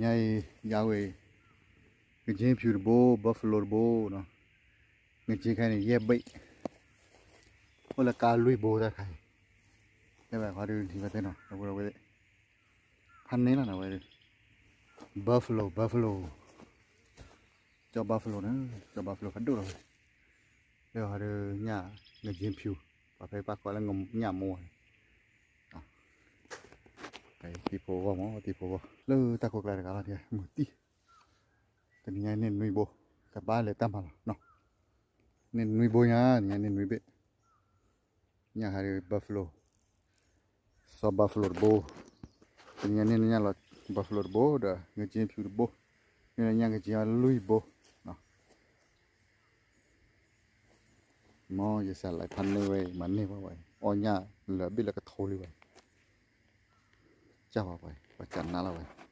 ညါအံၤ ယဝဲ ငကၠ့ဖၠူတဘိ buffalo တဘိနီၤ, ငကၠ့ခဲအံၤန့ၣ် ယဲၢ်ဘ့ၣ်, အိၣ်လၢကါလွံၢ်ဘိတၢ်တခါအံၤ, တဲဘၣ်ခီဒုးထံၣ်ဘၣ်သ့ၣ်နီၤ ဒီပုၢ်ဒီဝဲၢ်သ့ၣ်, ဖးန့ၢ်လီၤနီၤဝဲဒုး, buffalo buffalo, ကၠီ buffalo န့ၣ်, ကၠီ buffalo ဖးဒိၣ်လီၤဝဲ, လၢဟီဒုးညၣ် ငကၠ့ဖၠူ, ပှၤဖဲပၢ်ကိးလၢညၣ်မိၢ်န့ၣ် တံၤဖိဂီၢ်မး တံၤဖိဂီၢ် လၢတၢ်ခိၣ်ကျါတဂၤလီၤ မုၢ်တံၢ်, တနံၤညါန့ၢ်နွံဘိ, တဘၣ်လဲၤတၢ်မၤလီၤနီၤ, န့ၢ်နွံဘိညါ တနံၤညါန့ၢ်နွံဘ့ၣ်, ညၣ်ဟးဒုး buffalo, စီၤ buffalo တဘိ, တနံၤညါန့ၢ်ညၣ်လီၤ buffalo တဘိဒီး ငကၠ့ဖၠူတဘိ, န့ၢ်ညၣ်ငကၠ့လွံၢ်ဘိ, မ်ယစးလဲၤဖးန့ၢ်ဝဲ မၤန့ၢ်ဝဲဝဲ အီၣ်ညၣ်လၢာ်ဘ့ၣ်လၢကထိလံဝဲ, ကၢ်ဝဲပှၤ ပှၤကနၣ်လီၤဝဲ